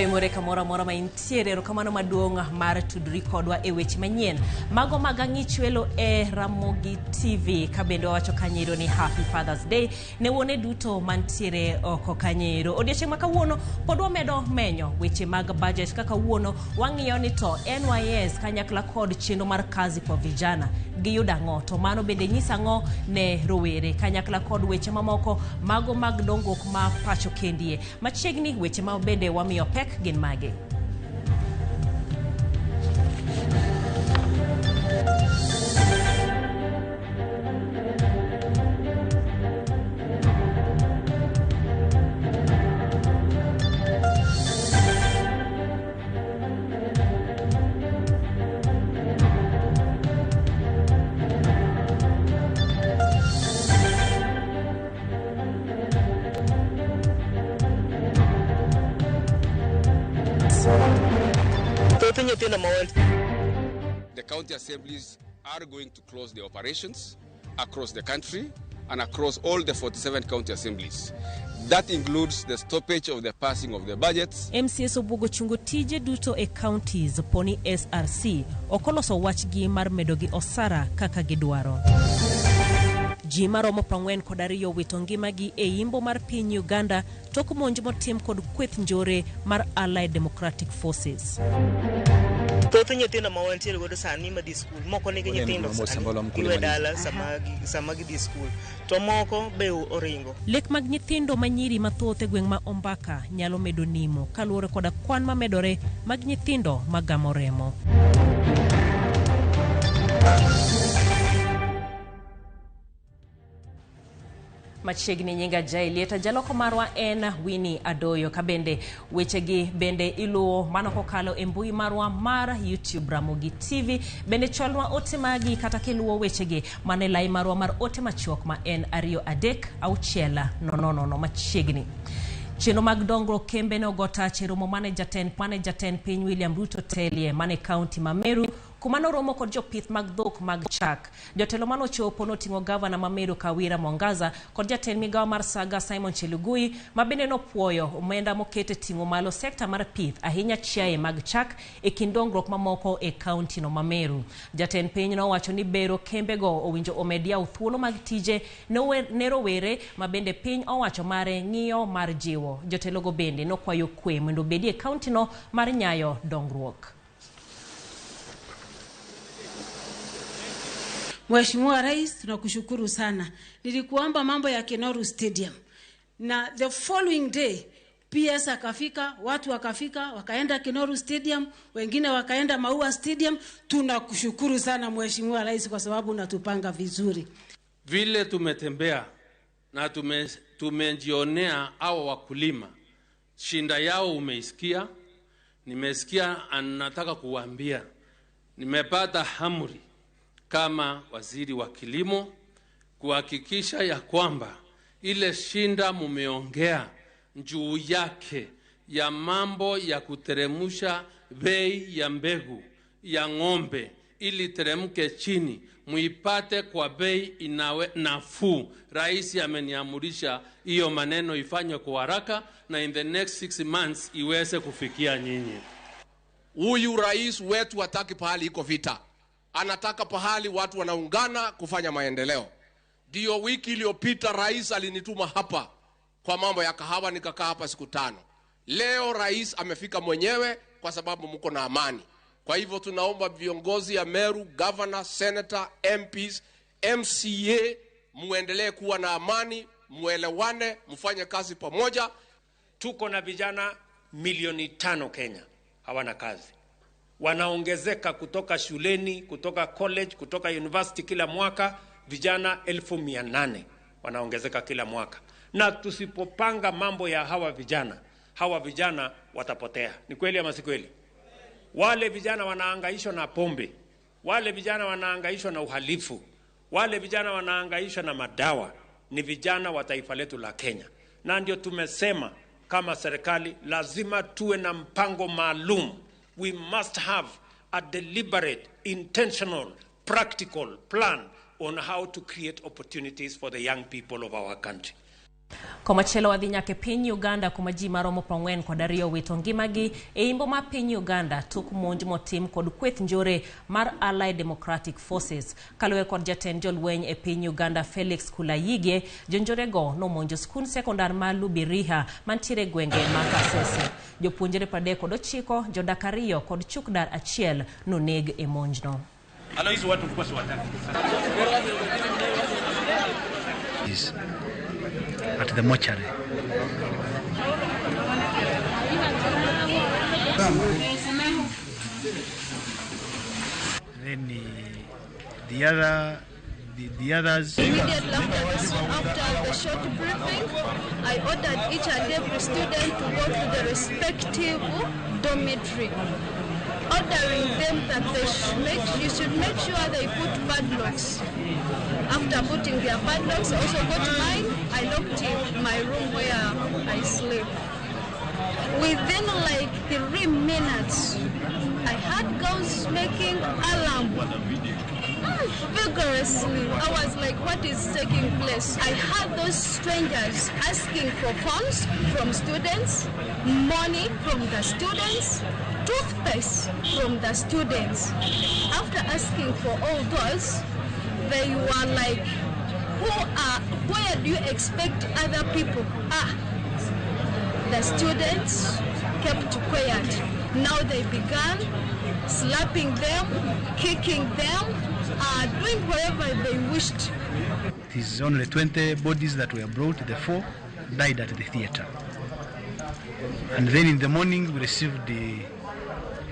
Kaimore kamoro amora ma intiere, erokamano maduong' mar tudri kodwa e weche manyien mago mag ang'ichwelo e Ramogi TV. Ka bende wawacho kanyo ni Happy Father's Day ne wuone duto mantiere oko kanyo. Odiochieng' ma kawuono pod wamedo menyo weche mag budget kaka kawuono wang'iyo ni to NYS kanyakla kod chenro mar kazi kwa vijana giyudo ang'o, to mano bende nyiso ang'o ne rowere kanyakla kod weche mamoko mago mag dongruok ma pacho kendie. Machiegni weche ma bende wamiyo pek gin mage? The county assemblies are going to close the operations across the country and across all the 47 county assemblies. That includes the stoppage of the passing of the budgets. MCAs obwogo chungo tije duto e counties poni SRC ok oloso wachgi mar medogi osara kaka gidwaro. Ji maromo 42 wito ngimagi e imbo mar piny Uganda tok monj motim kod kweth njore mar Allied Democratic Forces. Thoth nyithindo ma wantiere godo sani madhi skul, moko nigi nyithindo sani giwe dala sama gidhi skul, to moko be oringo. Lek mag nyithindo manyiri mathoth e gweng' ma Ombaka nyalo medo nimo kaluwore koda kwan mamedore mag nyithindo magamo remo. Machiegni nyinga Jaelieta, jaloko marwa en Winnie Adoyo. Kabende wechegi bende iluwo mano kokalo e mbui marwa mar YouTube Ramogi TV. Bende chwalnwa ote magi kata kiluwo wechegi mane lai marwa mar ote machuok ma en 2 3 6 0 0 machiegni. Chenro mag dongruok kembe ne ogo tach e romo mane jatend piny William Ruto telie mane kaunti ma Meru, kuma noromo kod jopith mag dhok mag chak. Jotelo manochopo noting'o gavana ma Meru Kawira Mwangaza kod jatend migawo mar Saga Simon Chelugui, ma bende nopuoyo omenda moket e ting'o malo sekta mar pith ahinya chiaye mag chak e kind dongruok mamoko e kaunti no ma Meru. Jatend piny nowacho ni bero kembego owinjo omed yawo thuolo mag tije ne rowere ma bende piny owacho mare ng'iyo mar jiwo. Jotelogo bende nokwayo kwe mondo obedi e kaunti no mar nyayo dongruok. Mheshimiwa Rais, tunakushukuru sana. Nilikuomba mambo ya Kenoru Stadium. Na the following day, PS akafika, watu wakafika, wakaenda Kenoru Stadium, wengine wakaenda Maua Stadium. Tunakushukuru sana Mheshimiwa Rais kwa sababu unatupanga vizuri. Vile tumetembea na tumejionea hawa wakulima, shinda yao umeisikia, nimesikia, anataka kuwaambia. Nimepata amri kama waziri wa kilimo kuhakikisha ya kwamba ile shinda mumeongea juu yake ya mambo ya kuteremusha bei ya mbegu ya ng'ombe ili teremke chini, muipate kwa bei inawe nafuu. Rais ameniamurisha hiyo maneno ifanywe kwa haraka na in the next 6 months iweze kufikia nyinyi. Huyu rais wetu hataki pahali iko vita. Anataka pahali watu wanaungana kufanya maendeleo. Ndio wiki iliyopita rais alinituma hapa kwa mambo ya kahawa, nikakaa hapa siku 5. Leo rais amefika mwenyewe kwa sababu mko na amani. Kwa hivyo tunaomba viongozi ya Meru, governor, senator, MPs, MCA muendelee kuwa na amani, muelewane, mfanye kazi pamoja. Tuko na vijana milioni 5 Kenya hawana kazi. Wanaongezeka kutoka shuleni, kutoka college, kutoka university kila mwaka, vijana 800,000 wanaongezeka kila mwaka. Na tusipopanga mambo ya hawa vijana watapotea. Ni kweli ama si kweli? Wale vijana wanahangaishwa na pombe, wale vijana wanahangaishwa na uhalifu, wale vijana wanahangaishwa na madawa, ni vijana wa taifa letu la Kenya. Na ndio tumesema kama serikali lazima tuwe na mpango maalum. We must have a deliberate, intentional, practical plan on how to create opportunities for the young people of our country. Komachielo wadhi nyaka e piny Uganda kuma ji maromo 42 owito ngimagi e imbo ma piny Uganda tok monj motim kod kweth njore mar Allied Democratic Forces. Kaluwore kod jatend jolweny e piny Uganda Felix Kulayigye, jonjorego nomonjo skund sekondar ma Lubiriha mantiere e gwenge ma Kasese. Jopuonjre 39, jodak 2 kod chukdar 1 noneg e monjno. At the mortuary. Then the others. Immediately after the short briefing, I ordered each and every student to go to the respective dormitory, ordering them that they should make sure they put padlocks. After putting their padlocks, I also got mine. I locked in my room where I sleep. Within like 3 minutes, I had girls making alarm vigorously. I was like, what is taking place? I had those strangers asking for phones from students, money from the students, toothpaste from the students. After asking for all those, they were like, where do you expect other people are? The students kept quiet. Now they began slapping them, kicking them, doing whatever they wished. It is only 20 bodies that were brought. The 4 died at the theater. And then in the morning we received the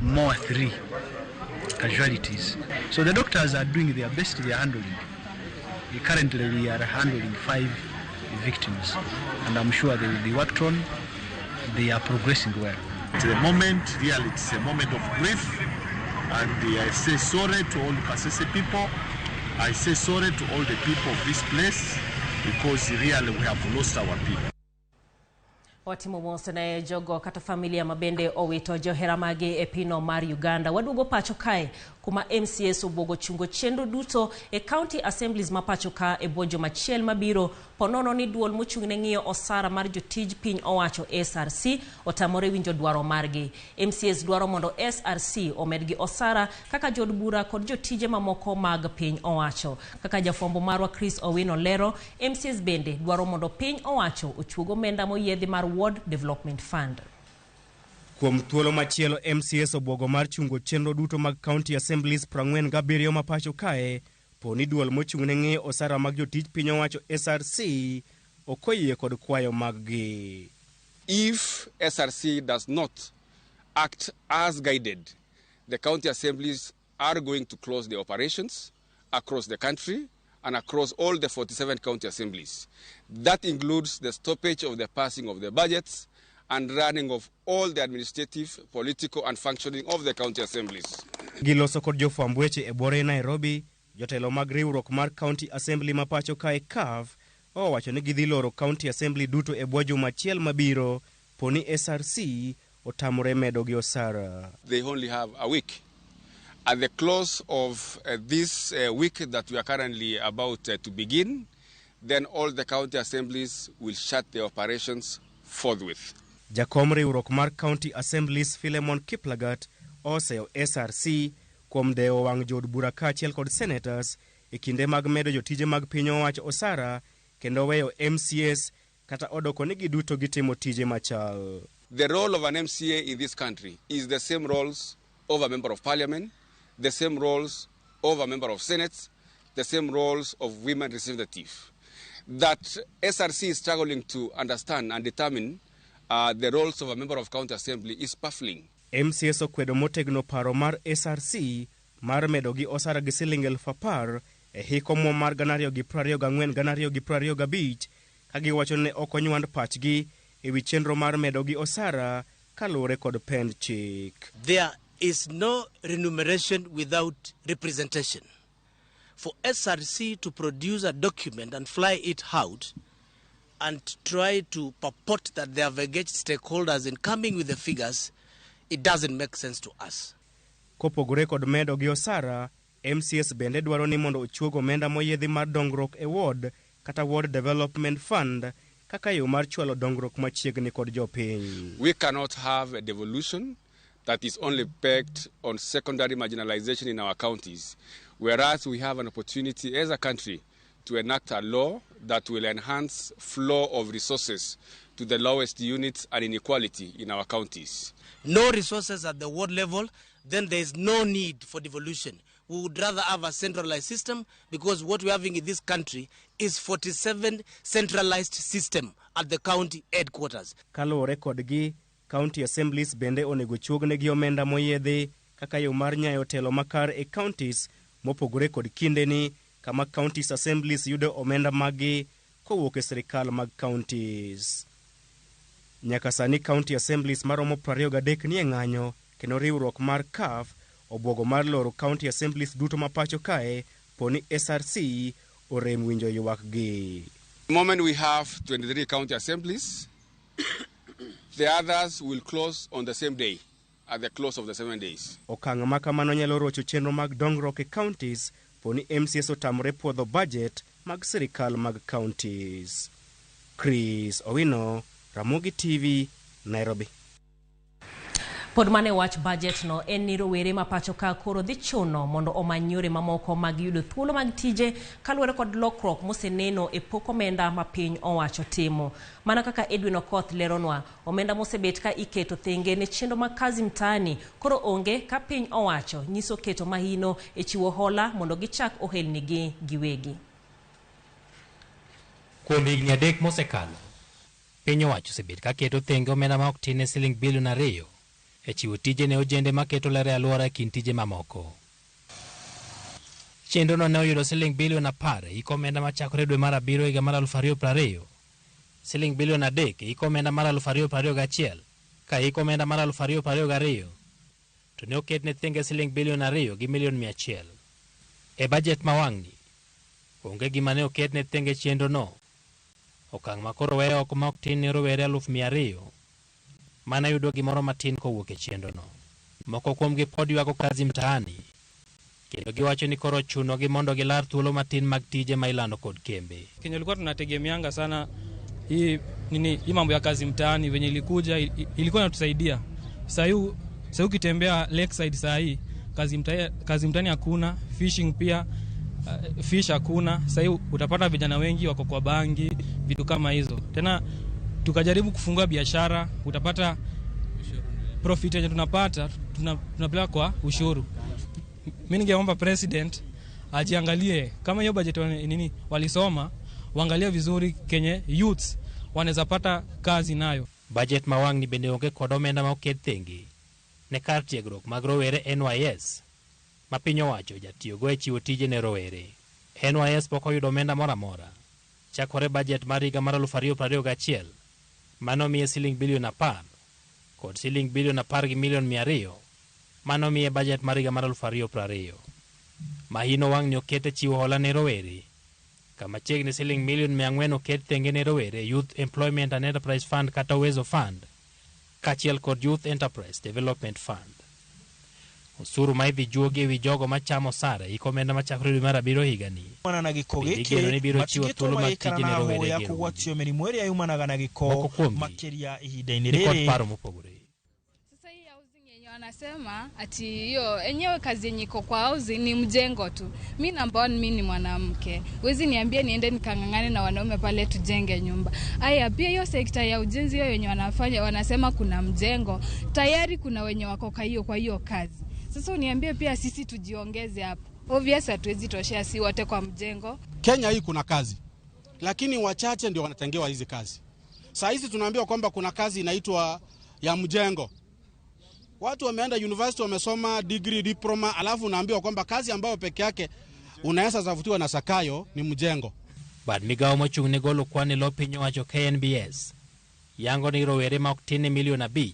more 3 casualties. So the doctors are doing their best, they are handling. Currently we are handling 5 victims, and I'm sure they will be worked on. They are progressing well. At the moment, really, it's a moment of grief, and I say sorry to all the Kasese people. I say sorry to all the people of this place, because really we have lost our people. Watimo mos ne jogo kata familia mabende owito johera mage e pino mar Uganda. Waduogo pacho kae kuma MCS obuogo chungo chenro duto e county assemblies ma pacho ka e bwo juma achiel mabiro ponono ni duol mochung' ne ng'iyo osara mar jotij piny owacho SRC otamore winjo dwaro margi. MCS dwaro mondo SRC omedgi osara kaka jood bura kod jotije mamoko mag piny owacho. Kaka jafwambo marwa Chris Owino lero, MCS bende dwaro mondo piny owacho ochuog omenda moyiedhi mar Ward Development Fund. Kuom thuolo machielo MCS obwogo mar chungo chenro duto mag county assemblies 47 ma pacho kae po ni duol mochung' ne ng'iyo osara mag jotij piny owacho SRC ok oyie kod kwayo maggi. If SRC does not act as guided, the county assemblies are going to close the operations across the country and across all the 47 county assemblies. That includes the stoppage of the passing of the budgets and running of all the administrative, political and functioning of the county assemblies. Giloso kod jofwamb weche e bore Nairobi, jotelo mag riwruok mar county assembly ma pacho kae CAF owacho ni gidhi loro county assembly duto e bwo juma achiel mabiro po ni SRC otamore medo gi osara. They only have a week. At the close of this week that we are currently about to begin, then all the county assemblies will shut their operations forthwith. Jakom riwruok mar county assemblies Philemon Kiplagat oseyo SRC kuom dewo wang' jood bura kaachiel kod senators e kinde mag medo jotije mag piny owacho osara kendo weyo MCS kata odoko ni giduto gitimo tije machal. The role of an MCA in this country is the same roles of a member of parliament, the same roles of a member of Senate, the same roles of women representative. That SRC is struggling to understand and determine the roles of a member of county assembly is baffling. MCS okwedo motegno paro mar SRC mar medo gi osara gi siling 10,000 e hik omuom mar 2024-2025 ka giwacho ni ne ok onywand pachgi e wi chenro mar medo gi osara kaluwore kod pend chik. There is no remuneration without representation. For SRC to produce a document and fly it out and try to purport that they have engaged stakeholders in coming with the figures, it doesn't make sense to us. Kopogore kod medo gi osara, MCS bende dwaro ni mondo ochuog omenda moyiedhi mar dongruok e ward kata Ward Development Fund kaka yo mar chwalo dongruok machiegni kod jopiny. We cannot have a devolution that is only pegged on secondary marginalization in our counties, whereas we have an opportunity as a country to enact a law that will enhance flow of resources to the lowest units and inequality in our counties. No resources at the ward level, then there is no need for devolution. We would rather have a centralized system, because what we're having in this country is 47 centralized system at the county headquarters. Kaluwore kodgi, county assemblies bende onego chuognegi omenda moyiedhi kaka yo mar nyayo telo makar e counties mopogore kod kindeni kama counties assemblies yudo omenda maggi kowuok e sirikal mag counties. Nyaka sani county assemblies maromo 23 nie ng'anyo kendo riwruok mar CAF obwogo mar loro county assemblies duto ma pacho kae poni SRC orem winjo ywakgi. The moment we have 23 county assemblies, the others will close on the same day, at the close of the 7 days. Okang' ma kamano nyalo rocho chenro mag dongruok e counties poni MCS otamore puodho budget mag sirikal mag counties. Chris Owino, Ramogi TV, Nairobi. Pod mane wach budget no en ni rowere ma pacho ka koro dhi chuno mondo omany yore mamoko mag yudo thuolo mag tije kaluwore kod lokruok moseneno e pok omenda ma piny owacho timo. Mana kaka Edwin Okoth leronwa, omenda mosebet ka iketo thenge ne chenro mag kazi mtaani koro onge ka piny owacho nyiso keto mahino e chiwo hola mondo gichak ohelnigi giwegi. Kuom higni 3 mosekalo, piny owacho osebet ka keto thenge omenda ma ok tin ne siling bilion 2 e chiwo tije ne ojende maketo ler e alwora e kind tije mamoko. Chenrono ne oyudo siling bilion 10 e hik omenda machakore dwe mar 7 higa mar 2020, siling bilion 3 e hik omenda mar 2021, ka hik omenda mar 2022 to ne oket ne thenge siling bilion 2 gi milion 100. E bajet ma wang'ni, onge gima ne oket ne thenge chenrono. Okang' ma koro weyo oko ma ok tin ne rowere 200,000 mana yudo gimoro matin kowuok e chenrono. Moko kuomgi pod ywago kazi mtaani, kendo giwacho ni koro chunogi mondo gilar thuolo matin mag tije ma ilando kod kembe. Kenya ilikuwa tunategemeanga sana hii nini, hii mambo ya kazi mtaani venye ilikuja ilikuwa inatusaidia. Sasa ukitembea Lakeside saa hii kazi mtaani hakuna, fishing pia fish hakuna. Sasa utapata vijana wengi wako kwa bangi, vitu kama hizo. Tena tukajaribu kufungua biashara, utapata profit yenye tunapata tunapeleka kwa ushuru. Mimi ningeomba president ajiangalie kama hiyo budget nini walisoma, waangalie vizuri kenye youths wanaweza pata kazi nayo. Budget ma wang'ni bende onge kod omenda ma oket thenge ne kar tiegruok mag rowere NYS ma piny owacho jatiyogo e chiwo tije ne rowere. NYS pok oyudo omenda moro amora chakore budget mar higa mar 2021 mano miye siling bilion 10 kod siling bilion 10 gi milion 200 mano miye budget mar higa mar 2020. Mahino wang'ni okete chiwo hola ne rowere kama chiegni siling milion 400 oket thenge ne rowere Youth Employment and Enterprise Fund kata Uwezo Fund kaachiel kod Youth Enterprise Development Fund. Osuru ma idhi juogi ewi jogo machamo osara hik omenda machakore dwe mar 7 higani na gĩko Bende igeno ni gĩkĩ biro chiwo thuolo matingĩtũma mag gĩikara tije ne na rowere hũya gi kũgwatio mĩrimũ ĩrĩa yumanaga na gĩko Moko kuomgi makĩria ihinda-inĩ ni kod rĩrĩ. paro mopogore. Wanasema ati hiyo enyewe kazi yenye iko kwa housing ni mjengo tu. Mi number one, mi ni mwanamke. Huwezi niambie niende nikang'ang'ane na wanaume pale tujenge nyumba. Aya, pia hiyo sekta ya ujenzi hiyo yenye wanafanya, wanasema kuna mjengo. Tayari kuna wenye wako kwa hiyo kazi. Sasa uniambie pia sisi tujiongeze hapo. Obvious hatuwezi toshea si wote kwa mjengo. Kenya hii kuna kazi, lakini wachache ndio wanatengewa hizi kazi. Saa hizi tunaambiwa kwamba kuna kazi inaitwa ya mjengo. Watu wameenda university wamesoma degree, diploma, alafu unaambiwa kwamba kazi ambayo peke yake unaweza zavutiwa na Sakayo ni mjengo. Bad migawo mochung' ne golo kwan e lo piny owacho KNBS yango ni rowere ma ok tin ne milion 5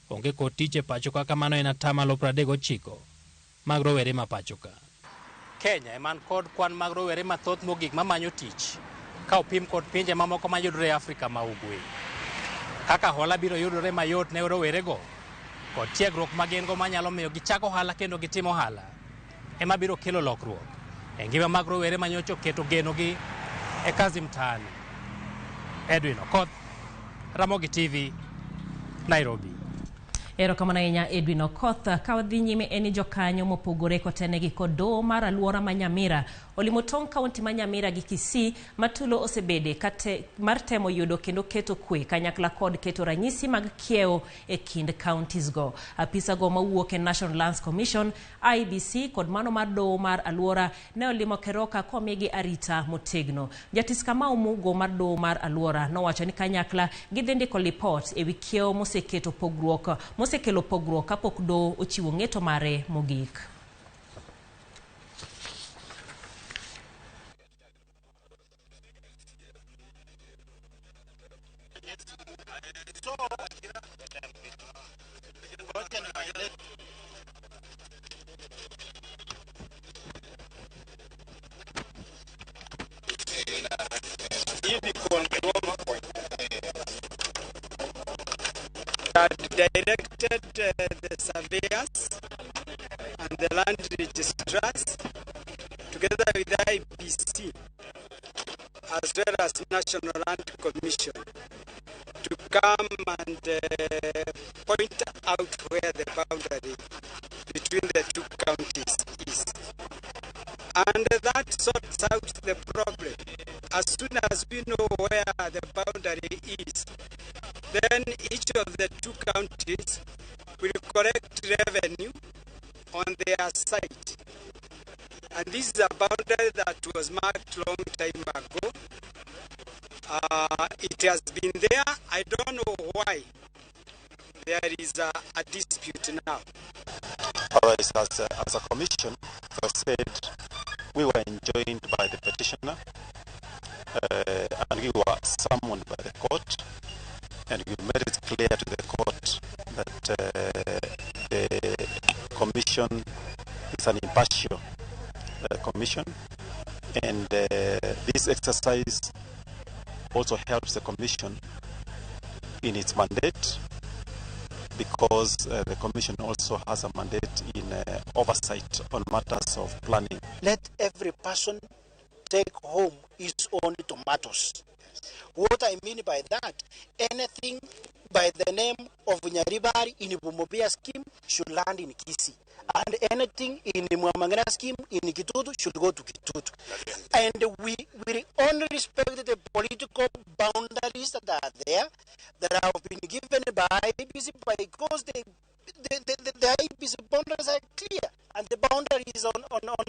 onge kod tich e pacho ka, kamano en atamalo 39 mag rowere ma pacho ka. Kenya eman kod kwan mag rowere mathoth mogik mamanyo tich ka opim kod pinje mamoko mayudore e Afrika ma Ugwe. Kaka hola biro yudore mayot ne rowerego kod tiegruok ma gin go manyalo miyo gichak ohala kendo gitim ohala ema biro kelo lokruok e ngima mag rowere manyocha oketo genogi e kazi mtaani. Edwin Okoth, Ramogi TV, Nairobi. Erokamano ahinya Edwin Okoth. Ka wadhi nyime en ni jokanyo mopogore kotenegi kod doho mar aluora ma Nyamira olimo tong' kaunti ma Nyamira gi Kisii ma tulo osebede kate, mar temo yudo kendo keto kwe kanyakla kod keto ranyisi mag kiewo e kind counties go. Apisa go mawuok e National Lands Commission, IEBC kod mano mar doho mar aluora ne olimo Keroka komigi arita motegno. Jatis Kamau Mugo mar doho mar aluora nowacho ni kanyakla gidhi ndiko lipot ewi kiewo moseketo pogruok mosekelo pogruok kapok doho ochiwo ng'eto mare mogik. Had directed the surveyors and the land registrars together with the IEBC as well as National Land Commission to come and point out where the boundary between the two counties is. And that sorts out the problem. As soon as we know where the boundary is, then each of the two counties will collect revenue on their side. And this is a boundary that was marked long time ago. It has been there. I don't know why there is a dispute now. Otherwise, as a commission, as I said, we were enjoined by the petitioner and we were summoned by the court, and we made it clear to the court that the commission is an impartial commission, and this exercise also helps the commission in its mandate, because the commission also has a mandate in oversight on matters of planning. Let every person take home his own tomatoes. What I mean by that, anything by the name of Nyaribari in Bumobia scheme should land in Kisii, and anything in Mwamangana scheme in Kitutu should go to Kitutu. And we only respect the political boundaries that are there, that have been given by IEBC, because the IEBC boundaries are clear, and the boundary is on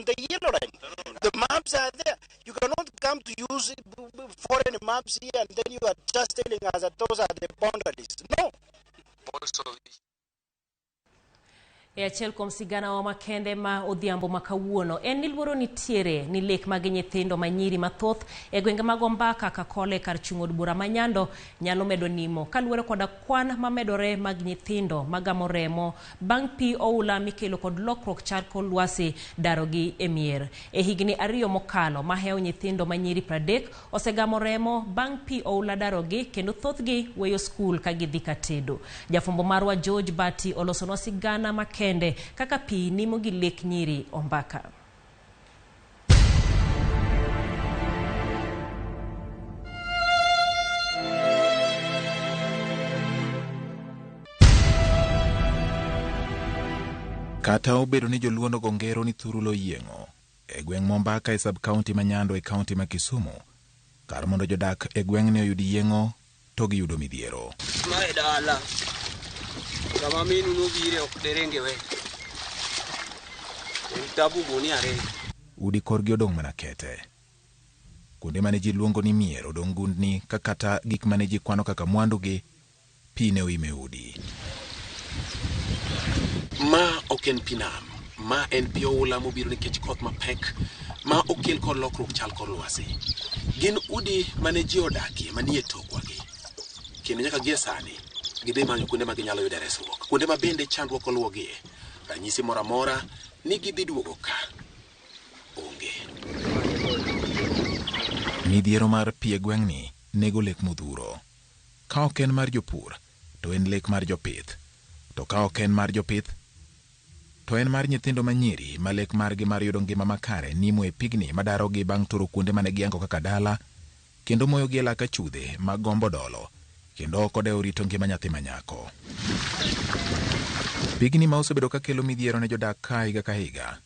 the yellow line. The maps are there. You cannot come to use foreign maps here and then you are just telling us that those are the boundaries. No. E achiel kuom sigana wa makende ma odhiambo ma kawuono en ni luoro nitiere ni lek mag nyithindo manyiri mathoth e gwenge mag Ombaka Kakole kar chung' od bura ma Nyando nyalo medo nimo kaluwore koda kwan mamedore mag nyithindo magamo remo bang' pi oula mikelo kod lokruok chal kor lwasi darogi e mier. E higni 2 mokalo mahewo nyithindo manyiri 30 osegamo remo bang' pi oula darogi kendo thothgi weyo skul ka gidhi ka tedo. Jafwambo marwa George Bati olosonwa sigana makende kaka pi nimo gi lek nyiri Ombaka. Kata obedo ni joluo nogo ngero ni thurulo yieng'o e gweng' Mombaka e sub-county ma Nyando e county ma Kisumu, kar mondo jodak e gweng'ni oyud yieng'o to giyudo midhiero. Mae dala kama minu nobire ok derenge we. En tabu gunia ariyo. Udi korgi odong' mana kete. Kuonde mane ji luongo ni mier odong' gundni ka kata gik mane ji kwano kaka mwandugi, pi ne oime udi. Ma ok en pi nam, ma en pi oula mobiro nikech koth mapek ma okel kod lokruok chal kor lwasi. Gin udi mane ji odakie manie tokwagi. Kendo nyaka gie sani gidhi manyo kuonde ma ginyalo yude resruok, kuonde ma bende chandruok oluwogie. Ranyisi moro amora ni gidhi duogo ka onge. Midhiero mar pi e gweng'ni nego lek modhuro. Ka ok en mar jopur, to en lek mar jopith. To ka ok en mar jopith, to en mar nyithindo manyiri ma lek margi mar yudo ngima makare nimo e pigni madarogi bang' turo kuonde mane giyango kaka dala, kendo moyogi e lak achudhe mag gombo dolo kendo ok odewo rito ngima nyathi manyako. Pigni ma osebedo ka kelo midhiero ne jodak ka higa ka higa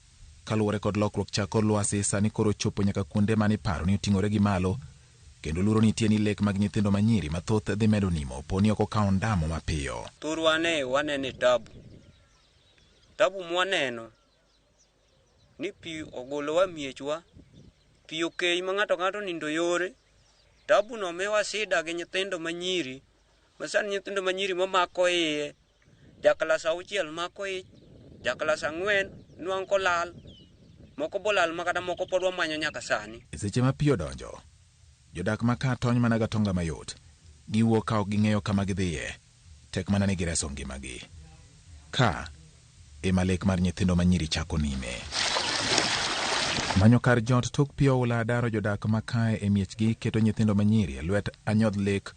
kaluwore kod lokruok chak kor lwasi sani koro chopo nyaka kuonde mane iparo ni oting'ore gi malo kendo luoro nitie ni lek mag nyithindo manyiri mathoth dhi medo nimo poni ok okawo ndamo mapiyo. Thurwa ne wanene tabu. Tabu mwaneno ni pi ogolowa miechwa, pi okey ma ng'ato ng'ato nindo yore. Tabu no miwa sida gi nyithindo manyiri, ma sani nyithindo manyiri mamako iye, jaklas 6 mako ich, jaklas 4 nwang' kolal, moko bolal ma kata moko pod wamanyo nyaka sani. E seche ma pi odonjo, jodak ma ka tony mana gatonga mayot, giwuok ka ok ging'eyo kama gidhiye, tek mana ni gireso ngimagi. Ka ema lek mar nyithindo manyiri chako nime. Manyo kar jot tok pi oula daro jodak ma kae e miechgi keto nyithindo manyiri e lwet anyodh lek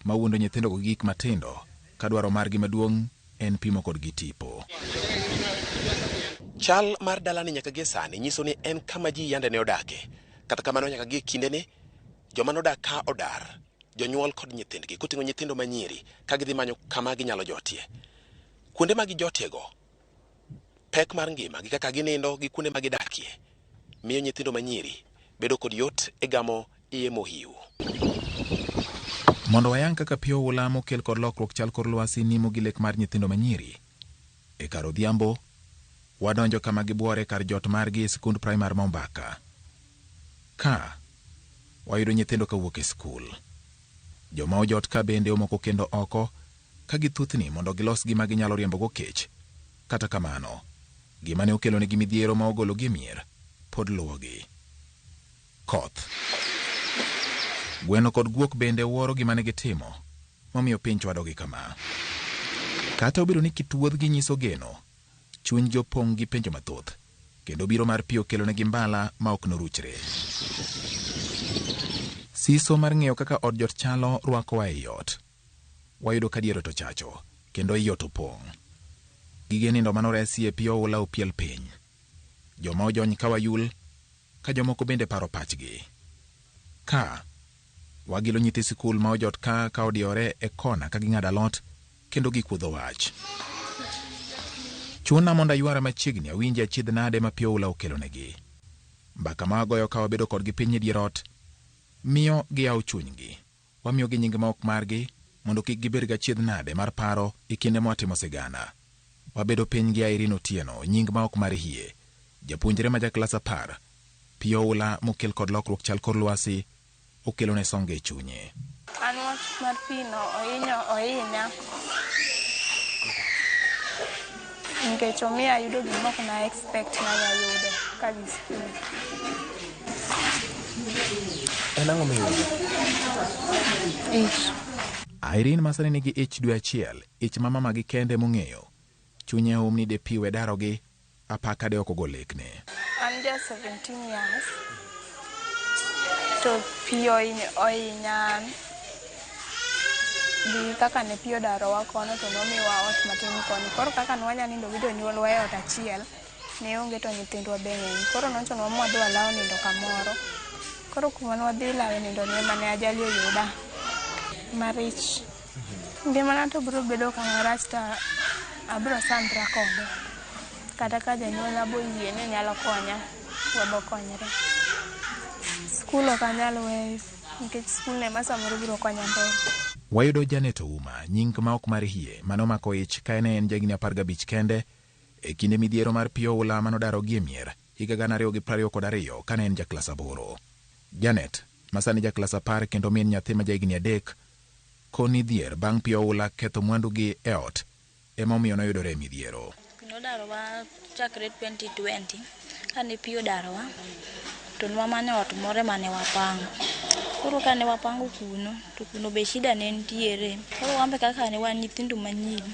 mawuondo nyithindo go gik matindo ka dwaro margi maduong' en pimo kodgi tipo. Chal mar dalani nyaka gie sani nyiso ni en kama ji yande ne odake. Kata kamano nyaka gie kindeni, joma nodak ka odar, jonyuol kod nyithindgi koting'o nyithindo manyiri ka gidhi manyo kama ginyalo jotie. Kuonde ma gijotiego, pek mar ngima gi kaka ginindo gi kuonde ma gidakie miyo nyithindo manyiri bedo kod yot e gamo iye mohiu. Mondo wayang kaka pi oula mokel kod lokruok chal kor lwasi nimo gi lek mar nyithindo manyiri, e kar odhiambo wadonjo kama gibuore kar jot margi e sikund primar ma Ombaka. Ka wayudo nyithindo kawuok e skul. Joma ojot ka bende omoko kendo oko ka githuthni mondo gilos gima ginyalo riembogo kech. Kata kamano, gima ne okelonegi midhiero ma ogologi e mier pod luwogi. Koth. Gweno kod guok bende wuoro gima ne gitimo, momiyo piny chwadogi kama. Kata obedo ni kit wuodhgi nyiso geno, chunygi opong' gi penjo mathoth, kendo biro mar pi okelonegi mbala ma ok noruchre. Siso mar ng'eyo kaka od jot chalo rwakowa ei ot. Wayudo ka dier ot ochacho, kendo i ot opong'. Gige nindo manoresi e pi oula opiel piny. Joma ojony ka wayul, ka jomoko bende paro pachgi. Ka wagilo nyithi sikul ma ojot ka odiyore e kona ka ging'ado alot kendo gikuodho wach. Chuna mondo aywara machiegni awinji achiedh nade ma pi oula okelonegi. Mbaka ma wagoyo ka wabedo kodgi piny e dier ot miyo giyawo chunygi. Wamiyogi nying ma ok margi mondo kik gibed gachiedh nade mar paro e kinde ma watimo sigana. Wabedo piny gi Irene Otieno, nying ma ok mar hie. Japuonjre ma jaklas 10, pi oula mokel kod lokruok chal kor lwasi okelone songe e chunye. An wach mar pi no ohinya nikech omiyo ayudo gima ok na expect nanya yudo kadhi skul. En ang'o miyudo? Ich. Irene ma sani nigi ich dwe 1, ich ma mamagi kende mong'eyo. Chunye hum ni de pi we darogi, apaka de ok ogo lekne. An ja 17 years. To pi ohinya gi kaka ne pi odarowa kono to nomiwa ot matin koni. Koro kaka ne wanya nindo gi jonyuolwa e ot achiel, ne onge to nyithindwa be ng'eny. Koro nochunowa mwadhi walawo nindo kamoro. Koro kuma ne wadhi lawe nindo ni ema ne ajali oyuda marich. Ngimana to biro bedo kama rach to abiro sandra kode. Kata ka janyuolna boyie ni nyalo konya, wabokonyre. Skul ok anyal weyo nikech skul ne ema samoro biro konya mbele. Wayudo Janet Ouma, nying ma ok mar hie, mane omako ich ka en jahigni 15 kende e kinde midhiero mar pi oula manodarogi e mier higa 2022 kane en jaklas 8. Janet, ma sani jaklas 10 kendo min nyathi ma jahigni 3, koni dhier bang' pi oula ketho mwandugi e ot ema omiyo noyudore e midhiero. Pi nodarowa chakre 2020, kane pi odarowa to nwamanyo ot moro mane wapango. Koro kane wapango kuno, to kuno be shida ne nitiere. Koro wan be kaka ne wan nyithindo manyiri,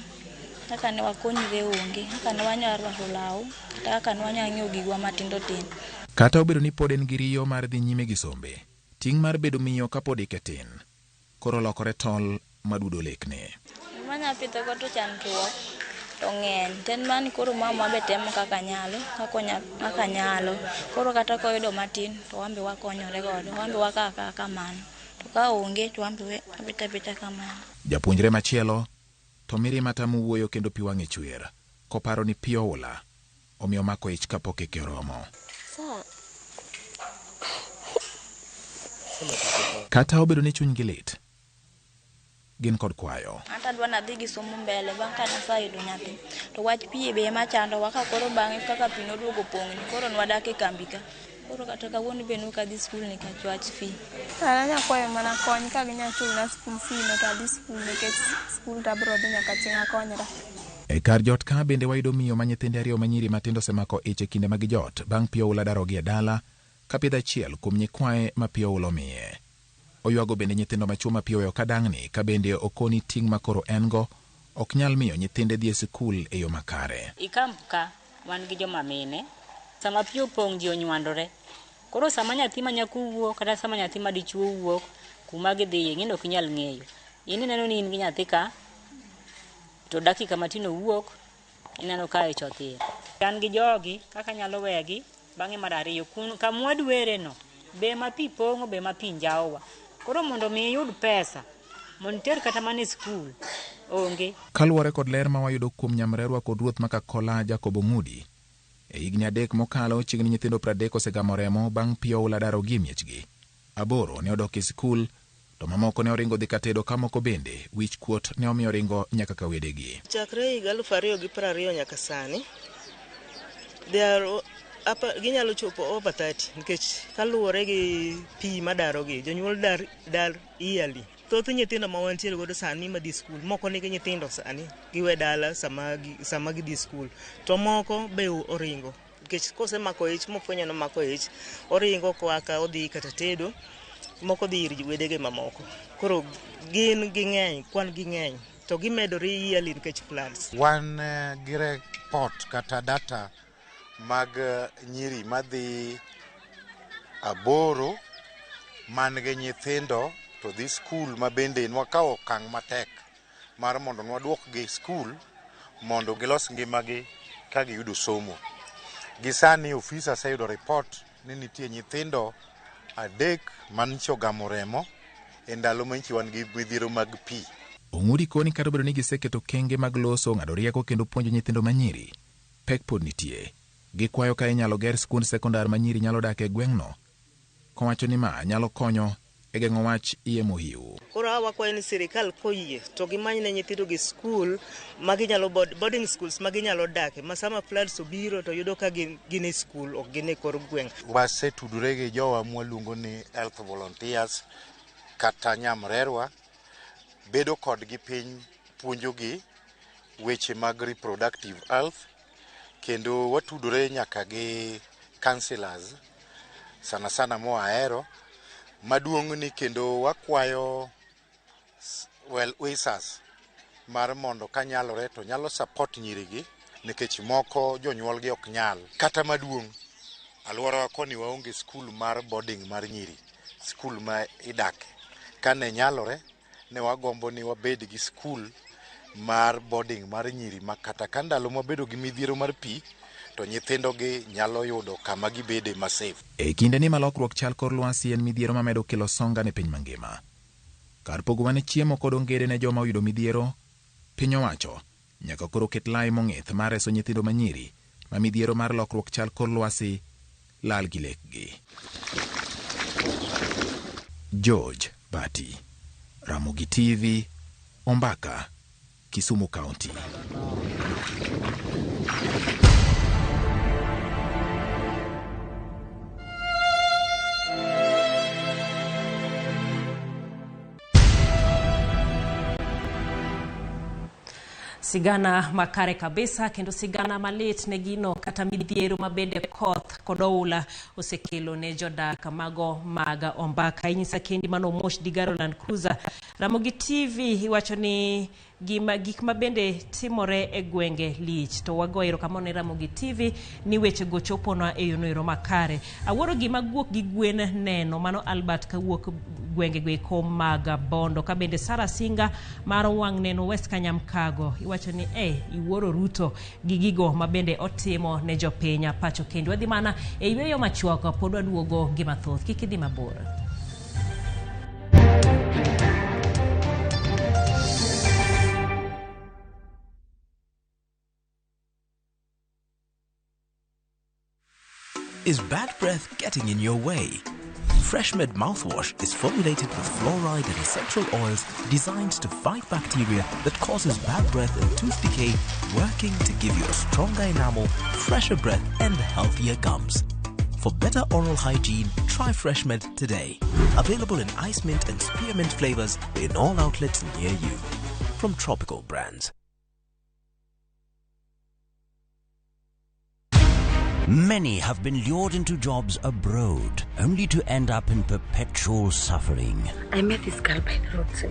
kaka ne wakonyre onge, kaka ne wanyalo rwako law, kata kaka ne wanyalo ng'iewo gigwa matindo tindo. Kata obedo ni pod en gi riyo mar dhi nyime gi sombe, ting' mar bedo miyo kapod ike tin, koro lokore tol madudo lekne. Gima anya pidho go to chandruok to ng'eny. To en mani koro mama be temo kaka nyalo, kaka nyalo. Koro kata koyudo matin to wan be wakonyore godo, wan be wakawo akawa kamano. To ka onge to an be abet abeta kamano. Japuonjre machielo to mirima tamo wuoyo kendo pi wang'e chwer koparo ni pi oula omiyo omako ich kapok hike oromo. Kata obedo ni chunygi lit, gin kod kwayo. An to adwa nadhi gi somo mbele bang' ka naseyudo nyathi. To wach pi be ema chandowa ka koro bang'e kaka pi noduogo pong'ni koro nwadak e kambi ka. Koro kata kawuono be nok adhi skul nikech wach pi. An anya kwayo mana kony ka ginya chulna skul fee no to adhi skul nikech skul to abiro dhi nyaka chieng' akonyra. E kar jot ka bende wayudo miyo ma nyithinde ariyo ma nyiri matindo osemako ich e kinde ma gijot bang' pi oula darogi e dala ka pidho achiel kuom nyikwaye ma pi oula omiye. Oywago bende nyithindo machwo ma pi oweyo ka dang'ni ka bende okoni ting' ma koro en go ok nyal miyo nyithinde dhi e sikul e yo makare. I kamp ka wan gi joma mine, sama pi opong' ji onywandore. Koro sama nyathi ma nyako wuok kata sama nyathi ma dichuo wuok kuma gidhiye ing'eni ok inyal ng'eyo. In ineno ni in gi nyathi ka to dakika matin owuok ineno ka ich othir. An gi jogi kaka anyalo wegi bang'e mar ariyo kun kamwadwere no be ma pi pong'o be ma pi njawowa. Koro mondo mi iyud pesa mondo iter kata mana e skul onge. Kaluwore kod ler ma wayudo kuom nyamrerwa kod ruoth ma Kakola Jacob Ong'udi, e higni 3 mokalo chiegni nyithindo 30 osegamo remo bang' pi oula darogi e miechgi. 8 ne odok e sikul to mamoko ne oringo dhi katedo ka moko bende wich kuot ne omiyo ringo nyaka ka wedegi. Chakre higa 2020 nyaka sani, they are apa, ginyalo chopo over 30 nikech kaluwore gi pi madarogi, jonyuol dar, dar yearly. Thoth nyithindo ma wantiere godo sani madhi skul, moko nigi nyithindo sani giwe dala sama, sama gidhi skul, to moko be oringo nikech kosemako ich mofwenyo ni omako ich, oringo koa ka odhi kata tedo, moko dhi ir wedege mamoko. Koro gin ging'eny, kwan ging'eny to gimedore yearly nikech floods. Wan gi report kata data mag nyiri madhi 8 man gi nyithindo to dhi skul ma bende nwakawo okang' matek mar mondo nwaduokgi skul mondo gilos ngimagi ka giyudo somo. Gi sani ofisa oseyudo report ni nitie nyithindo 3 manyicha ogamo remo e ndalo manyicha wan gi midhiero mag pi. Ong'udi koni kata obedo ni giseketo kenge mag loso, ng'ado rieko kendo puonjo nyithindo manyiri, pek pod nitie. Gikwayo ka inyalo ger skund sekondar ma nyiri nyalo dak e gweng'no, kowacho ni ma nyalo konyo e geng'o wach iye mohiu. Koro hawa wakwayo ni sirikal koyie to gimany ne nyithindo gi skul ma ginyalo boarding schools ma ginyalo dake ma sama floods obiro to yudo ka gin e skul ok gin e kor gweng'. Wasetudore gi jowa mwaluongo ni health volunteers kata nyamrerwa, bedo kodgi piny puonjogi weche mag reproductive health, kendo watudore nyaka gi councillors sana sana moahero maduong' ni kendo wakwayo well wishes mar mondo kanyalore to nyalo support nyirigi nikech moko jonyuolgi ok nyal. Kata maduong' alworawa koni waonge skul mar boarding mar nyiri, skul ma idake. Kane nyalore ne wagombo ni wabed gi skul mar boarding mar nyiri ma kata ka ndalo mwabedo gi midhiero mar pi to nyithindogi nyalo yudo kama gibede ma safe. E kinde ni ma lokruok chal kor lwasi en midhiero mamedo kelo songa ne piny mangima. Kar pogo mana chiemo kod ongede ne joma oyudo midhiero, piny owacho nyaka koro ket lai mong'ith mar reso nyithindo manyiri ma midhiero mar lokruok chal kor lwasi lal gi lekgi. George Bati, Ramogi TV, Ombaka, Kisumu County. Sigana makare kabisa kendo sigana malit ne gino kata midhiero mabende koth kod oula osekelo ne jodak mago mag Ombaka. Inyisa kendi mano Mosh Digaro Land Cruiser. Ramogi TV iwacho ni gik mabende timore e gwenge lich to wago erokamano ne Ramogi TV ni wechego choponwa e yono ero makare. Awuoro gima guok gi gwen neno mano Albert kawuok gwenge go eko mag Bondo. Ka bende Sara Singa mar wang' neno West Kanyamkago iwacho ni iwuoro Ruto gi gigo mabende otimo ne jopiny pacho. Kendo wadhi mana e yweyo machuok pod waduogo gi mathoth, kik idhi mabor. Is bad breath getting in your way? FreshMed mouthwash is formulated with fluoride and essential oils designed to fight bacteria that causes bad breath and tooth decay, working to give you a stronger enamel, fresher breath, and healthier gums. For better oral hygiene, try FreshMed today. Available in ice mint and spearmint flavors in all outlets near you. From Tropical Brands. Many have been lured into jobs abroad, only to end up in perpetual suffering. I met this girl by the roadside.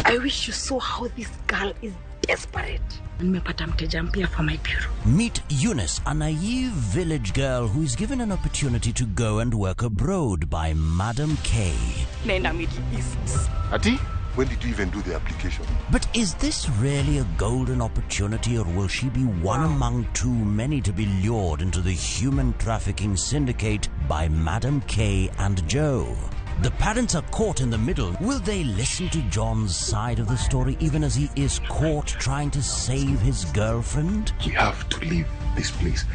I wish you saw how this girl is desperate. Nimepata mteja mpya for my bureau. Meet Eunice, a naive village girl who is given an opportunity to go and work abroad by Madam K. Naenda Middle East. Ati, when did you even do the application? But is this really a golden opportunity, or will she be one among too many to be lured into the human trafficking syndicate by Madam K and Joe? The parents are caught in the middle. Will they listen to John's side of the story even as he is caught trying to save his girlfriend? We have to leave this place.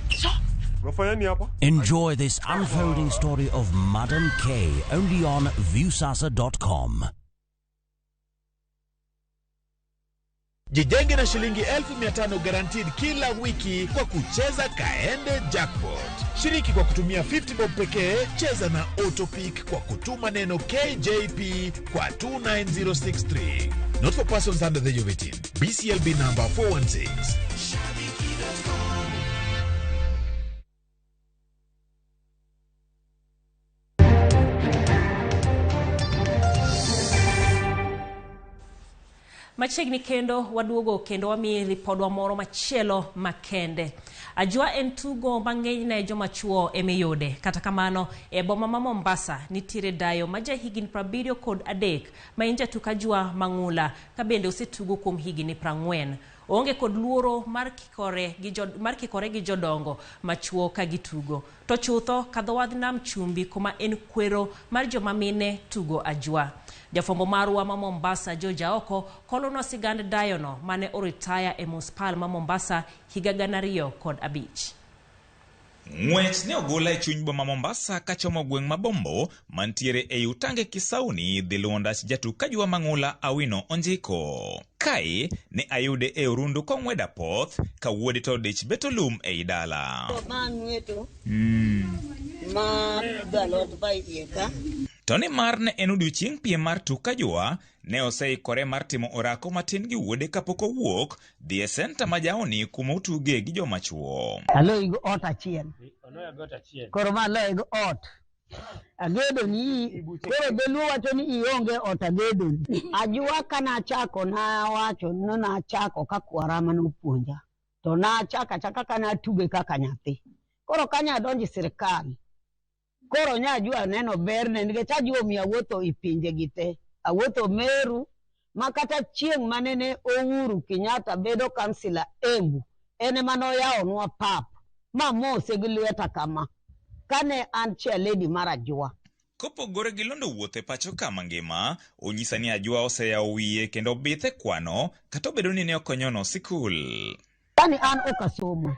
Enjoy this unfolding story of Madam K only on Viusasa.com. Jijenge na shilingi 1500 guaranteed kila wiki kwa kucheza Kaende Jackpot. Shiriki kwa kutumia 50 bob pekee, cheza na Autopick kwa kutuma neno KJP kwa 29063. Not for persons under the age of 18. BCLB number 416. Machiegni kendo waduogo kendo wamiyi ripodwa moro machielo makende. Ajua en tugo mang'eny ne joma chuo emiyude. Kata kamano, e boma ma Mombasa nitiere dayo ma jahigni 73 ma en jatuk ajua mang'ula ka bende osetugo kuom higni 40. Oonge kod luoro mar kikore gi jodongo machuo ka gitugo. To chutho kadho wadh nam chumbi kuma en kwero mar joma mine tugo ajua. Jafwambo marwa ma Mombasa George Aoko kolonwa sigand dayono mane oritaya e muspal ma Mombasa higa 2005. Ng'wech ne ogola e chuny boma Mombasa kachomo gweng' ma Bombo mantiere ei Utange Kisauni dhi luwo ndach jatuk ajua mang'ula Awino Onjiko. Kae ne ayude e orundu kong'wedo apoth ka wuode to odich beto lum ei dala. To nimar ne en odiochieng' piem mar tuk ajua, ne oseikore mar timo orako matin gi wuode kapok owuok dhi e senta ma jaoni kuma otuge gi joma chuo. Aloyi go ot achiel. Koro ma aloyi go ot. Agedoni, koro dholuo wacho ni ionge ot agedoni. Ajua kanachako nawacho ni nachako ka kwara manopuonja. To nachako achaka kanatuge kaka nyathi. Koro kanya donjo e sirikal, koro nya ajua neno berne nikech ajua omiyo awuotho e pinje gi te. Awuotho Meru ma kata chieng' manene Uhuru Kenyatta bedo kansila Embu, en ema noyawonwa pap mamose gi lweta kama kane an chairlady mar ajua. Kopogore gi londo wuoth e pacho ka mangima, onyisa ni ajua oseyawo wiye kendo bithe kwano kata obedo ni ne ok onyono sikul. Yani an ok asomo,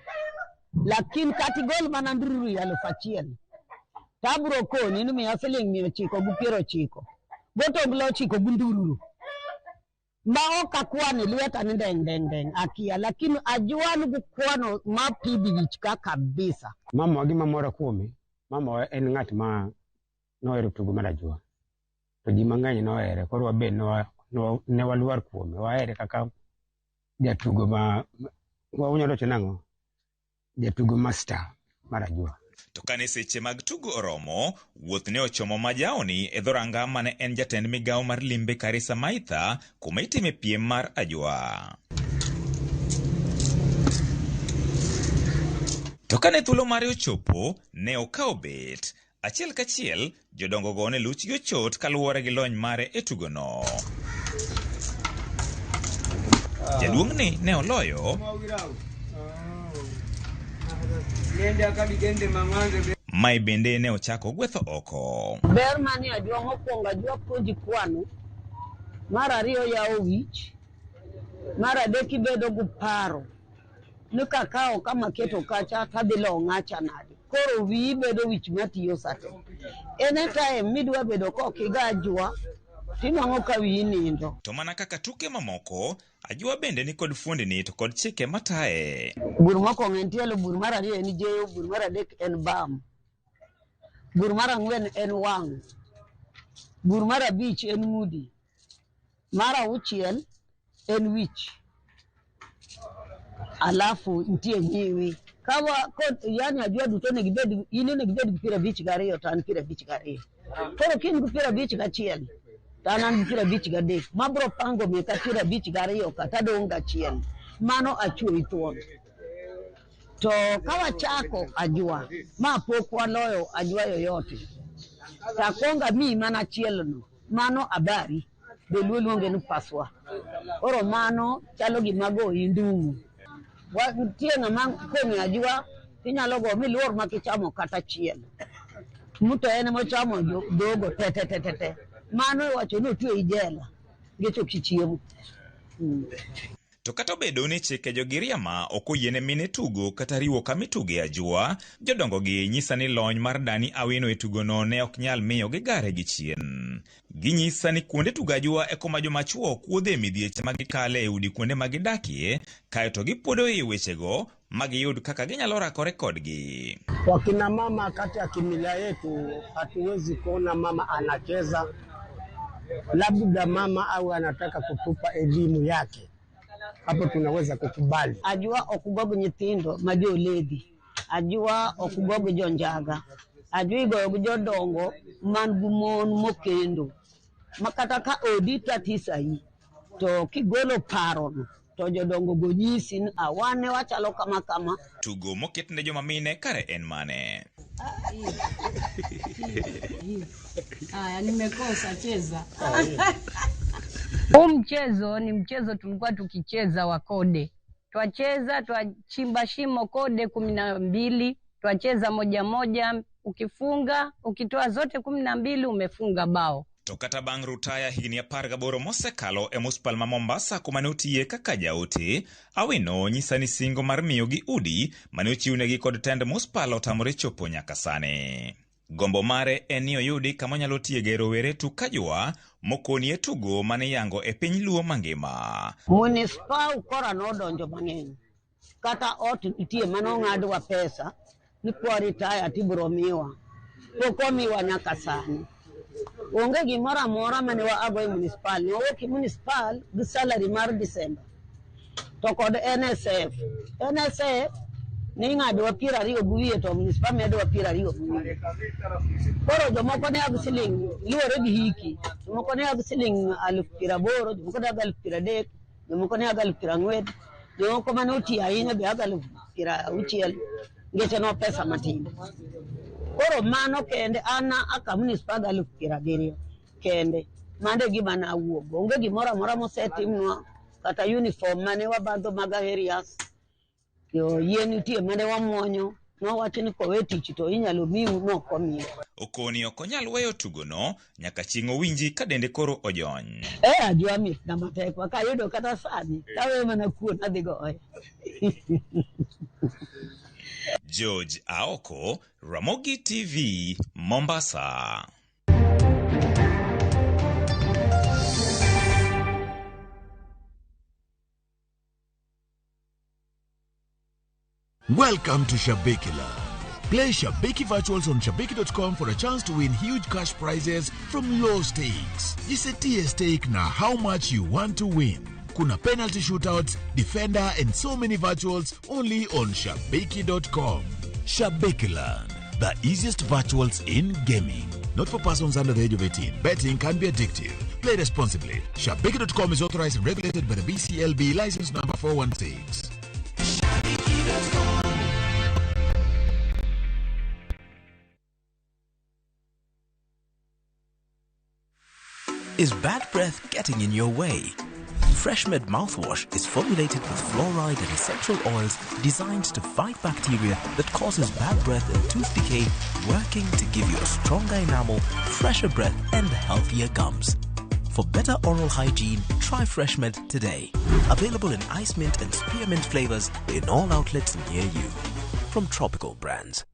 lakini kata igol mana ndururu 1000 tabro koni ni miya siling 990 gotonglo 9 gi ndururu ma ok akwano e lweta ni ndeng' ndeng' ndeng' akia, lakini ajua nigi kwano ma pidhi wich ka kabisa. Mamawa gima mora kuome, mamawa en ng'at ma nohero tugo mar ajua. To ji mang'eny nohere, koro wabe ne waluor kuome, wahere kaka jatugo ma wanyalo wacho nang'o, jatugo ma star mar ajua. To kane seche mag tugo oromo, wuoth ne ochomo majaoni e dhoranga mane en jatend migawo mar limbe Karisa Maitha kuma itime piem mar ajua. To kane thuolo mare ochopo, ne okawo bet. Achiel kachiel, jodongo go ne luchgi ochot kaluwore gi lony mare e tugono. Jaduong'ni ne oloyo mae bende ne ochako gwetho oko. Ber manie ajua mokwongo ajua puonji kwano, mar ariyo yawo wich, mar adek ibedo gi paro ni kakawo kama aketo kacha tadhi lowo ng'acha nade. Koro wiyi bedo wich matiyo sate. Anytime midwa bedo kok igo ajwa, tinwang'o ka wiyi nindo. To mana kaka tuke mamoko, ajwa bende nikod fuondni to kod chike mataye. Bur mokwongo en tielo, bur mar ariyo en jeyo, bur mar adek en bam. Bur mar ang'wen en wang'. Bur mar abich en ng'udi. Mar auchiel en wich. Alafu nitie nyiwi. Kawa kod yani ajwa duto onego ibed in onego ibed gi 52 to an 52. Koro ka in gi 51 to an an gi 53 mabro pango meka 52 ka tadong' gachiel. Mano achwoyi thuon. To ka wachako ajwa ma pok waloyo ajwa yoyote, to akwongo amiyi mana achielno, mano abari, dholuo luonge ni paswa. Koro mano chalo gima goyi ndung'u. Nitie ng'ama kong'e ajwa tinyalo go miluor ma kichamo kata achiel. Muto en emochamo dhogo te te te te te. Mano iwacho ni otweyi jela nikech ok ichiemo. To kata obedo ni chike jogiriama ok oyiene mine tugo kata riwo kama ituge ajwa, jodongogi nyisa ni lony mar Dani Awino e tugono ne ok nyal miyo gigare gi chien. Ginyisa ni kuonde tugo ajwa e koma joma chuo kuodhe midhieche ma gikale e udi kuonde ma gidakie, kaeto gipuodo ei wechego ma giyud kaka ginyalo rakore kodgi. Wakina mama kati ya kimila yetu hatuwezi kuona mama anacheza, labda mama au anataka kutupa elimu yake, hapo tunaweza kukubali. Ajwa ok gog nyithindo ma joledhi, ajwa ok gog jonjaga, ajwa igoyo gi jodongo man gi mon mokendo. Ma kata ka odi tatisayi, to kigolo parono to jodongo go nyisi ni wane wachalo kama kama. Tugo moket ne joma mine kare en mane? Aya, nimekosa cheza. Huu mchezo ni mchezo tulikuwa tukicheza wa kode. Twacheza, twachimba shimo kode 12, twacheza moja moja, ukifunga, ukitoa zote 12 umefunga bao. To kata bang' rutaya higni 18 mosekalo e muspal ma Mombasa kuma ne otiye kaka jaote, Awino nyisa ni singo mar miyogi udi mane ochiwnegi kod tend muspal otamore chopo nyaka sani. Gombo mare en ni oyudi kama onyalo tiege rowere tuk ajwa mokonie tugo mane iyango e piny Luo mangima. Munispa ukora nodonjo mang'eny. Kata ot nitie mane ong'adwa pesa ni kwa retire tibiro miwa. Pok omiwa nyaka sani. Onge gimoro amora mane waago e municipal. Ne wawuok e municipal gi salary mar December. To kod NSF. NSF ne ing'adowa 20 gi wiye to municipal medowa 20 gi wiye. Koro jomoko ne ag siling luwore gi hiki. Jomoko ne ag siling 80,000, jomoko ne ag 30,000, jomoko ne ag 40,000, jomoko mane otiyo ahinya be ag 60,000. Ngeche no pesa matin. Koro mano kende an aka municipal gi 70,000 kende. Mano e gima nawuok go. Onge gimoro amora mosetimnwa kata uniform mane wabadho mag Aherias. Yo yien nitie mane wamuonyo. Nowacho ni kowe tich to inyalo miu nok omiyo. Okoni ok onyal weyo tugono nyaka chieng' owinji ka dende koro ojony. Ajwa mitna matek ma kayudo kata sani taweyo mana kuon adhi goyo. George Aoko, Ramogi TV, Mombasa. Welcome to Shabiki Land. Play Shabiki Virtuals on Shabiki.com for a chance to win huge cash prizes from low stakes. Jisetie stake na how much you want to win. Kuna penalty shootouts, defender, and so many virtuals only on Shabiki.com. Shabiki Land, the easiest virtuals in gaming. Not for persons under the age of 18. Betting can be addictive. Play responsibly. Shabiki.com is authorized and regulated by the BCLB license number 416. Is bad breath getting in your way? FreshMed mouthwash is formulated with fluoride and essential oils designed to fight bacteria that causes bad breath and tooth decay, working to give you a stronger enamel, fresher breath, and healthier gums. For better oral hygiene, try FreshMed today. Available in ice mint and spearmint flavors in all outlets near you. From Tropical Brands.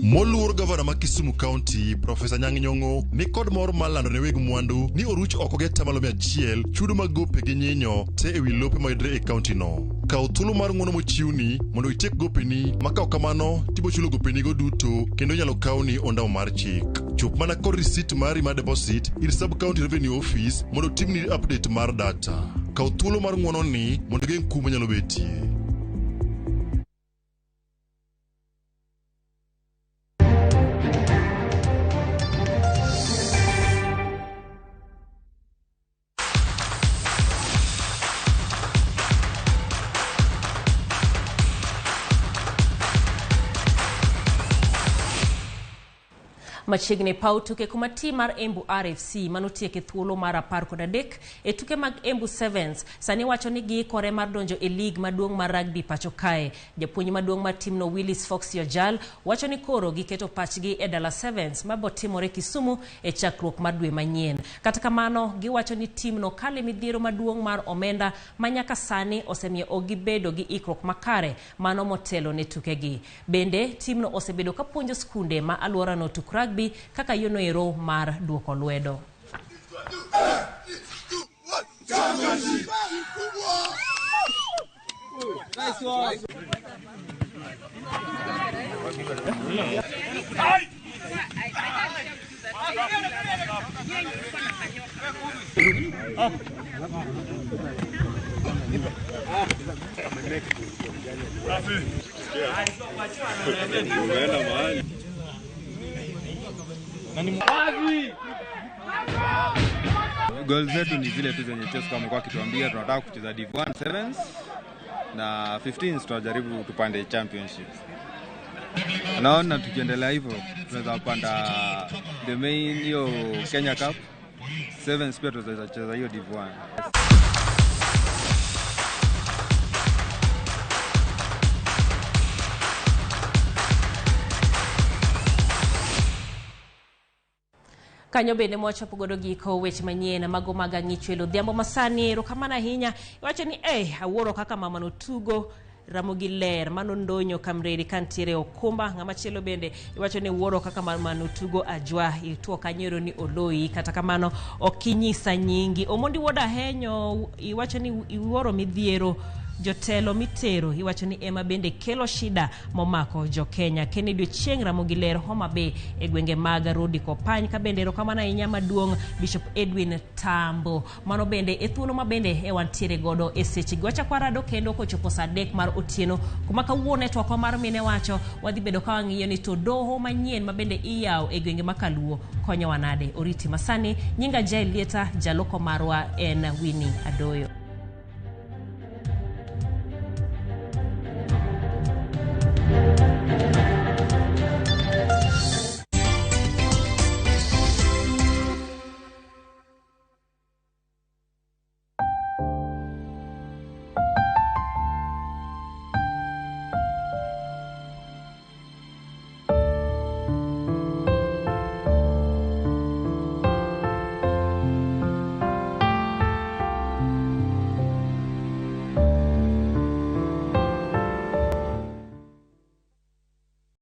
Moluor gavana ma Kisumu County, Profesa Nyang' Nyong'o ni kod mor mar lando ne weg mwandu ni oruch oko gi atamalo 100 chudo mag gope gi nyinyo te ewi lope mayudre e kaunti no. Kaw thuolo mar ng'uono mochiwni mondo itiek gopeni ma ka ok kamano tibochulo gopenigo duto kendo inyalo kawni ondamo mar chik. Chop mana kod risit mari mar deposit ir Sub County Revenue Office mondo otimni update mar data. Kaw thuolo mar ng'uono ni mondo igeng' kum manyalo betie. Machiegni paw tuke kuma tim mar Embu RFC manotiek e thuolo mar 13 e tuke mag Embu Sevens sani wacho ni giikore mar donjo e lig maduong' mar rugby pacho kae. Japuonj maduong' mar timno Willis Fox Yojal wacho ni koro giketo pachgi e Dala Sevens mabotimore Kisumu e chakruok mar dwe manyien. Kata kamano giwacho ni timno kale midhiero maduong' mar omenda ma nyaka sani osemiyo ok gibedo gi ikruok makare mano motelo ne tukegi. Bende timno osebedo ka puonjo skunde ma alworano tuk rugby kaka yonoero mar duoko lwedo. Goal zetu ni zile tu zenye Chesco amekuwa akituambia tunataka kucheza Div 1 Sevens na 15 tunajaribu tupande championship. Naona tukiendelea hivyo tunaweza kupanda the main hiyo Kenya Cup. Sevens pia tunaweza cheza hiyo Div 1. Kanyo bende mwachopo godo giko weche manyien mago mag ang'ichwelo odhiambo masani. Erokamano ahinya. Iwacho ni awuoro kaka mama no tugo Ramogi ler mano ndonyo kamreri kantiere okumba. Ng'ama chielo bende iwacho ni wuoro kaka mama no tugo ajwa ituo kanyo ni oloyi. Kata kamano ok inyisa nyingi. Omondi wuod Ahenyo iwacho ni iwuoro midhiero jotelo mitero iwacho ni ema bende kelo shida momako jo Kenya. Kennedy Ochieng Ramogi ler Homa Bay e gwenge mag Rodi Kopany. Ka bende erokamano ahinya maduong' Bishop Edwin Tambo. Mano bende e thuolo ma bende e wantiere godo e seche gi. Wachako warado kendo kochopo saa 3 mar otieno kuma kawuono e twakwa mar mine wacho wadhi bedo ka wang'iyo ni to doho manyien ma bende iyawo e gwenge ma Kaluo konyowa nade. Oriti masani nyinga Jael Lieta, jaloko marwa en Winnie Adoyo.